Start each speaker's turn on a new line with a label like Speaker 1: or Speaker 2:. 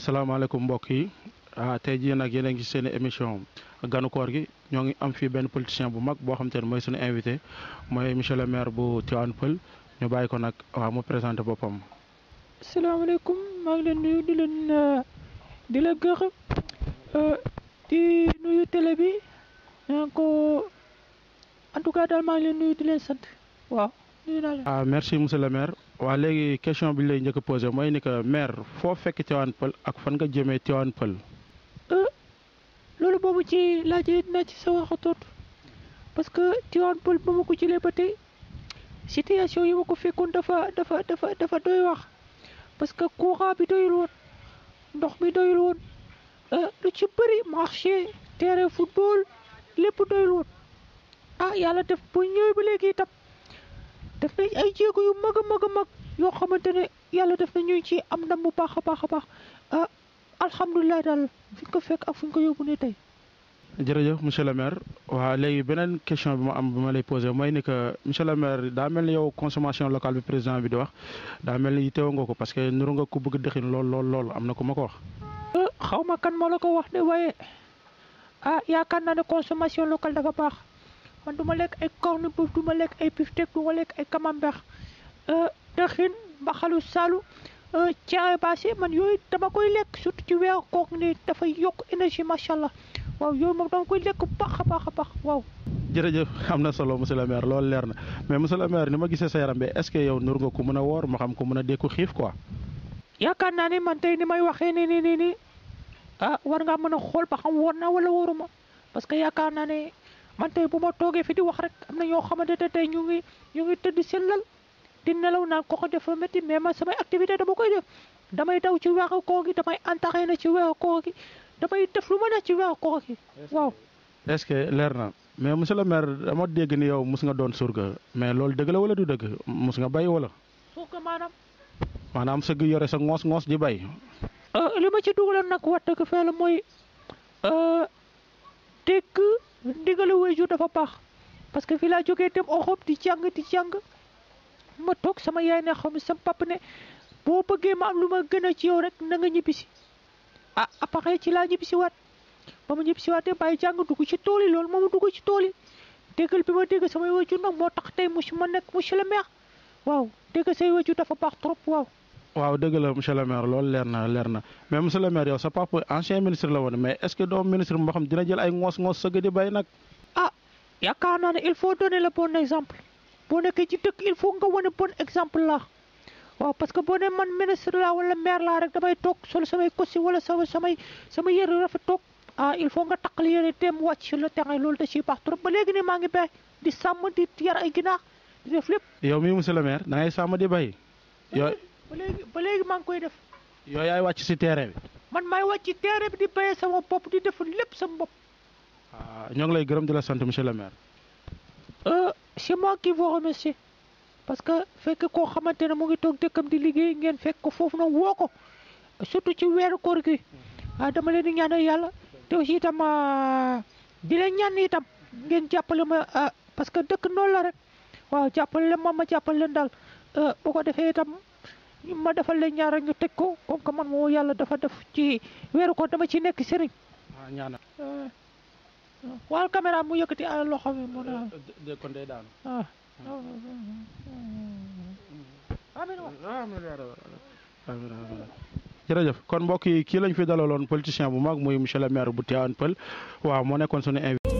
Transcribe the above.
Speaker 1: asalaamaaleykum mbokk yi tey jii nag yéen a ngi seen émission ganu koor gi ñoo ngi am fii benn politicien bu mag boo xam te ne mooy suñu invité mooy monsieur le maire bu Tivaouane Peulh ñu bàyyi ko nag mu présenté boppam.
Speaker 2: asalaamaaleykum maa ngi leen nuyu di la gërëm di nuyu télé bi ko en tout cas daal maa ngi leen nuyu di leen sant waaw nuyu naa leen.
Speaker 1: merci monsieur le maire. waa léegi question bi ñu lay njëkk a posé mooy ni que maire foo fekk Tivaouane Peulh ak fan nga jëmee Tivaouane Peulh.
Speaker 2: loolu boobu ci laaj yi dina ci sa wax a tontu parce que Tivaouane Peulh ba ma ko jëlee ba tey situation yi ma ko fekkoon dafa doy wax parce que courant bi doyul woon ndox mi doyul woon lu ci bëri marché terrain football lépp doyul woon yàlla def bu ñëwee ba léegi itam def nañ ay jéego yu mag a mag yoo xamante ne yàlla def na ñuy ci am ndam bu baax a baax alhamdulilah daal fi ko fekk ak fu ñu ko yóbbu ne tey.
Speaker 1: jërëjëf monsieur le maire waa léegi beneen question bi ma lay posé mooy ni que monsieur le maire daa mel ni yow consommation locale bi président bi di wax daa mel ni teew nga ko parce que nuru nga ko bëgg dëxin lool am na ku ma ko wax.
Speaker 2: xaw ma kan moo la ko wax de waaye yaakaar naa ne consommation locale dafa baax man du ma lekk ay corned-beef du ma lekk ay beefsteak du ma lekk ay camembert dëxin mbaxalu salu cere baase man yooyu dama koy lekk surtout ci weeru koor ni dafay yokk énergie macha allah waaw yooyu moom dama koy lekk bu baax a baax waaw.
Speaker 1: jërëjëf am na solo monsieur le maire loolu leer na mais monsieur le maire ni ma gisee sa yaram bi est-ce que yow nur nga ko mën a woor ma xam ko mën a dékku xiif quoi.
Speaker 2: yaakaar naa ne man tey ni may waxee nii war ngaa mën a xool ba xam woor naa wala wóoruma parce que yaakaar naa ne man tey bu ma toogee fi di wax rek am na ñoo xamante ne tey ñu ngi tëdd seen lal di nelaw naan ko dafa métti mais man samay activité dama koy def damay daw ci weeru koor gi damay entraîné ci weeru koor gi damay def lu ma ne ci weeru koor gi waaw.
Speaker 1: est-ce que leer na mais monsieur le maire dama dégg ni yow mus nga doon surga mais loolu dëgg la wala du dëgg mus nga bay wala.
Speaker 2: surga
Speaker 1: maanaam sëgg yore sa ngoos di bay.
Speaker 2: li ma ci dugaloon nag wax dëgg fee la mooy dégg ndigalu waajur dafa baax parce que fii laa jógee dem Europe di jàng ma toog sama yaay ne xam sama papa ne boo bëggee ma am lu ma gën a ci yow rek na nga ñibbisi après ci laa ñibbisi waat ba ma ñibbisi waatee bàyyi jàng dugg ci tool yi loolu moo ma dugg ci tool yi déggal bi ma dégg samay waajur nag moo tax tey ma nekk monsieur le maire waaw dégg say waajur dafa baax trop waaw.
Speaker 1: waaw dëgg la monsieur le maire loolu leer na mais monsieur le maire yow sa papa ancien ministre la woon mais est-ce que doom ministre moo xam dina jël ay ngoos sëgg di bay nag.
Speaker 2: yaakaar naa ne il faut donner le bon exemple boo nekkee ci dëkk il faut nga wane bon exemple la waaw parce que boo ne man ministre la wala maire la rek damay toog sol samay kosi wala sama yëre rafet toog il faut nga taqal yëre dem wàcc sur le terrain loolu da ciy baax trop ba léegi ne maa ngi bay di sàmm di yar ay ginaar di def lépp.
Speaker 1: yow mii monsieur le maire da ngay sàmm di bay. yooyu
Speaker 2: ba léegi maa ngi koy def.
Speaker 1: yooyu yaay wàcc si terrain bi.
Speaker 2: man maay wàcc ci terrain bi di béyee sama bopp di def lépp sama bopp.
Speaker 1: ñoo ngi lay gërëm di la sant monsieur le maire.
Speaker 2: c'est moi qui vous remercie parce que fekk koo xamante ne mu ngi toog dëkkam di liggéey ngeen fekk ko foofu noonu woo ko surtout ci weeru koor gi dama leen di ñaanal yàlla te aussi itam di leen ñaan itam ngeen jàppale ma parce que dëkk noonu la rek waaw jàppale leen ma jàppale leen daal bu ko defee itam ma defal leen ñaar rek ñu teg ko comme que man moo yàlla dafa def ci weeru koor dama ci nekk sëriñ.
Speaker 1: ñaanal.
Speaker 2: wal caméra mu yëkkati ay loxo mi mu daal
Speaker 1: kon day daanu. jërëjëf kon mbokk yi kii lañ fi dalaloon politicien bu mag muy monsieur le maire bu Tivaouane Peulh waaw moo nekkoon suñu invité.